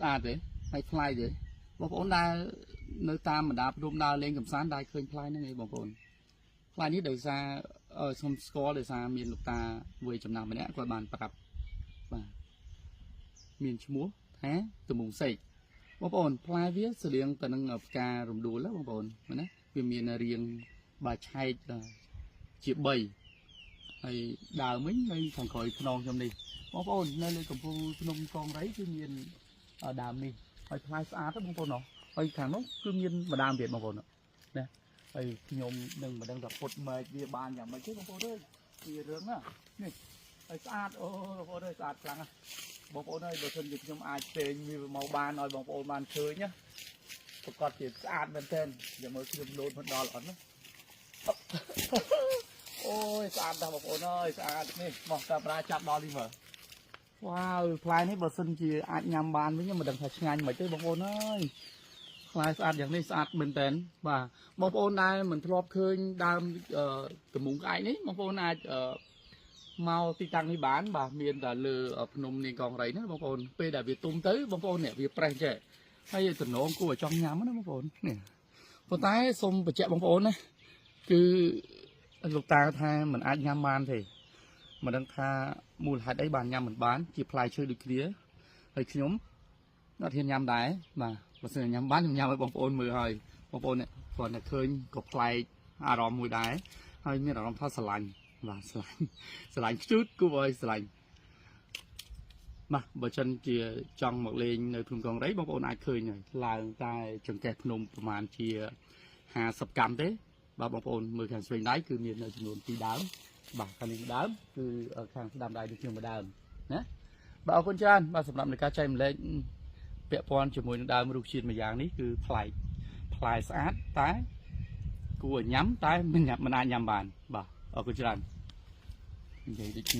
ស្អាតទេហើយប្លែកទេបងប្អូនដែលនៅតាមបណ្ដាភ្នំដើរលេងកំសាន្តដែលឃើញផ្លែហ្នឹងឯងបងប្អូនផ្លែនេះដោយសារខ្ញុំស្គាល់ដោយសារមានលោកតាវ័យចំណាស់ម្នាក់គាត់បានប្រាប់បាទមានឈ្មោះថាទមុងសេកបងប្អូនផ្លែវាស្តៀងទៅនឹងផ្ការំដួលណាបងប្អូនណាវាមានរាងបាទឆែកជា3ហើយដើមវិញនៅខាងក្រោយខ្នងខ្ញុំនេះបងប្អូននៅលើកំពូលភ្នំកងរៃគឺមានដើមនេះហើយផ្លែស្អាតបងប្អូនណោះហើយខាងនោះគឺមានម្ដើមទៀតបងប្អូនណាហើយខ្ញុំនឹងមិនដឹងថាពុតមែកវាបានយ៉ាងម៉េចទេបងប្អូនអើយវារឿងណានេះហើយស្អាតអូបងប្អូនអើយស្អាតខ្លាំងណាស់បងប្អូនអើយបើសិនជាខ្ញុំអាចផ្សេងវាមកបានឲ្យបងប្អូនបានឃើញណាប្រកាសជាស្អាតមែនទែនอย่าមើលខ្ញុំលោតមកដល់អត់ណាអូយស្អាតណាស់បងប្អូនអើយស្អាតនេះមកកាមេរ៉ាចាប់ដល់នេះមើលវ៉ាវផ្លែនេះបើសិនជាអាចញ៉ាំបានវិញមិនដឹងថាឆ្ងាញ់មិនទេបងប្អូនអើយផ្លែស្អាតយ៉ាងនេះស្អាតមែនតើបាទបងប្អូនដែលមិនធ្លាប់ឃើញដើមទមុងក្អែកនេះបងប្អូនអាចមកទីតាំងនេះបានបាទមានតែលើភ្នំនាងកងរៃណាបងប្អូនពេលដែលវាទុំទៅបងប្អូននេះវាប្រេះចេះហើយតំណងគួរឲ្យចង់ញ៉ាំណាបងប្អូននេះប៉ុន្តែសូមបញ្ជាក់បងប្អូនណាគឺលោកតាថាมันអាចញ៉ាំបានទេមិនដឹងថាមូលហេតុអីបានញ៉ាំមិនបានជាផ្លែឈើដូចគ្នាហើយខ្ញុំអត់ហ៊ានញ៉ាំដែរបាទបើសិនញ៉ាំបានខ្ញុំញ៉ាំឲ្យបងប្អូនមើលហើយបងប្អូនគ្រាន់តែឃើញក៏ប្លែកអារម្មណ៍មួយដែរហើយមានអារម្មណ៍ថាស្រឡាញ់បាទស្រឡាញ់ស្រឡាញ់ខ្ជូតគួរឲ្យស្រឡាញ់បាទបើចិនជាចង់មកលេងនៅភ្នំកងរៃបងប្អូនអាចឃើញហើយឡើងតែចង្កេះភ្នំប្រហែលជា50កាំទេបាទបងប្អូនមើលខាងឆ្វេងដៃគឺមាននៅចំនួន2ដើមបាទខាងនេះដើមគឺខាងស្ដាំដៃដូចខ្ញុំមួយដើមណាបាទអរគុណច្រើនបាទសម្រាប់នៃការចែកម្លែកពាក់ព័ន្ធជាមួយនឹងដើមរុក្ខជាតិមួយយ៉ាងនេះគឺប្លែកផ្លែស្អាតតែគួរឲ្យញ៉ាំតែមិនញ៉ាំមិនអាចញ៉ាំបានបាទអរគុណច្រើននិយាយដូចនឹង